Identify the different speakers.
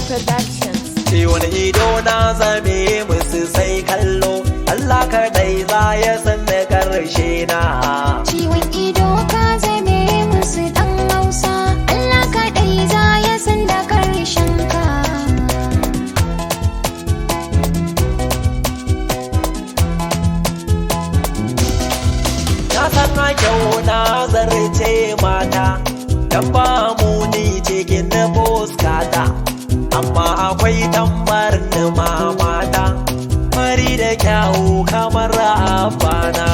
Speaker 1: Productions.
Speaker 2: Ciwon ido na zame musu sai kallo, Allah kaɗai za ya san da ƙarshe na.
Speaker 3: Ciwon ido ka zame musu ɗan Hausa, Allah kaɗai za ya san da ƙarshen ka.
Speaker 2: Na san a kyau na zarce mata, dan ba muni cikin na fuskata. Amma akwai tambarin mamata, fari da kyawu kamar abana.